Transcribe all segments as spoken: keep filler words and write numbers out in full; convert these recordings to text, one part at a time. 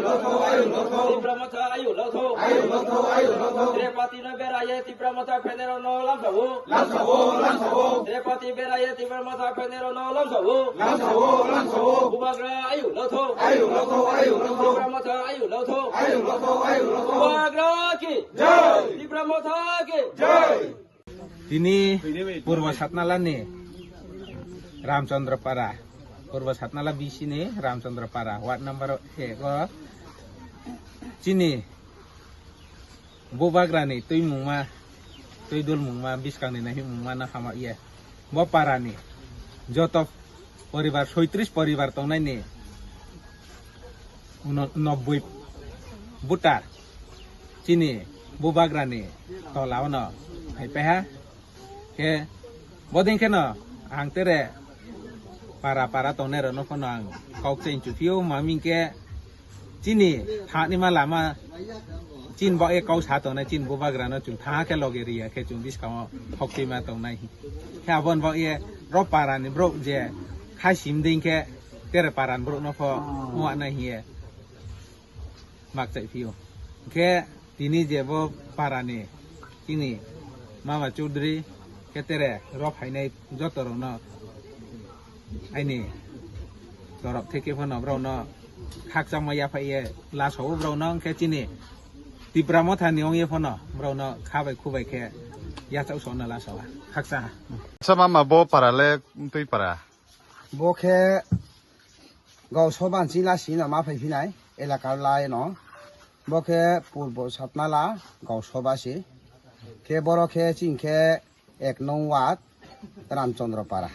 Tipra Motha ayu lotho. Ayu lotho, ayu lotho. Trepati no beraye Tipra Motha phenero no lamsao. Lamsao, lamsao. Trepati beraye Tipra Motha phenero no lamsao. Lamsao, lamsao. Bubagra ayu lotho. Ayu lotho, ayu lotho. Tipra Motha ayu lotho. Ayu lotho, ayu lotho. Bubagra ki. Jai. Tipra Motha ki. Jai. Tini Purbo Satnala ni Ramchandra Para, Purbo Satnala B C ni Ramchandra Para, ward number ek o chini Bubagra ni twi mungma, twi dul mungma, bwskang ni nahik mungma no hama ye. Bo para ni joto poribar, soitris poribar tongnai ni uno-, nobboi buta chini Bubagra ni tola o no hai paiha. Khe bodin khe no ang tere para para tongnai rok no phano ang kok cheng chupio, maming khe chini thani ma lama chin bo e kau sa tongnai, chin Bubagra no chung tha khe loge riya khe chung bwskango khok twi ma tongnai. Khe abon bo e ro para ni bro je khai sim ding khe tere para ni bro no pho muak nai hiye. Mak chai phio. Hingkhe tini je bo para ni chini Mama Chaudhary khe tere ro phainai joto rok no aini torop theke phano borok no khakchangma yaphai ye laso o borok no hingkhe chini Tipra Motha ni ong ye phano borok no kha bai khu bai khe yachak sokno laso o khakchang. Sa mama bo para le twi para. Bo khe Gausoba ni chila sino ma phai phinai elaka lai no. Bo khe Purbo Satnala Gausoba si. Khe boro khe ching khe ek nong ward Ramchandra Para.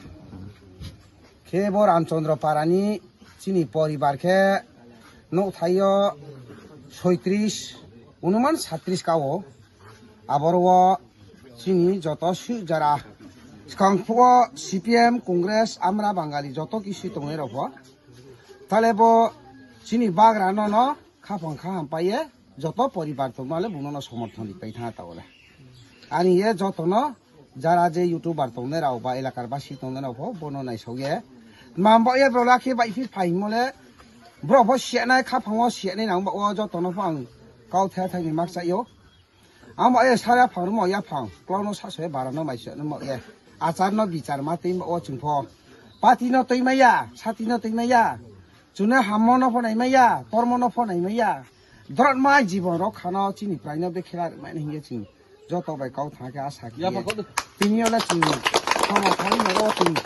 Khe bo Ramchandra Para ni chini poribar khe nokthai o soitris, onuman satris ka o. Aboro o chini joto sui jara. Skang phuo C P M, Congress, Amra Bangali joto kisi tongnai rok pho. Tale bo chini bagra no no khapang kha ham paye joto poribar tongma le buno no somorthon ri pai tha ta ole. Ani ye joto no jara je YouTuber tongnai rok ba elakar basi tongnai rok pho bono naisok ye. Mambo ye bro lakhi bai phi phai mo le bro pho siya nai khapang o siya nai nang ba o joto no pho ang kau the thai ni mak cha yo. Amo e sara phang rwma yaphang, klono saso e bara no mai se no mo e. Achar no bichar ma twi o chwng pho. Pati no twi maya, sati no twi maya. Chuna hammo no pho nai maya, tormo no pho nai maya. Dorot ma jibon rok khano chini prai no be khela rwmani hinge chwng joto bai kau thang khe asa khe. Tini ole chwng khomo thai no o chwng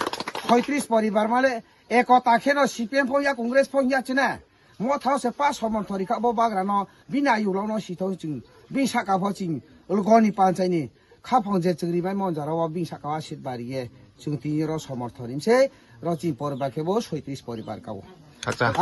soitris poribar male ekota khe no C P M pho ya Congress pho ya china. Mo thao se pa somorthon rikha bo bagra no bini ayuk rok no sithok chwng bini saka pho chwng goni panchai ni khaphang je chwng ribai mo jora o bini saka o asit bari ye chwng tini ro somorthon rim se ro chini poribar khe bo soitris poribar ka o. Acha.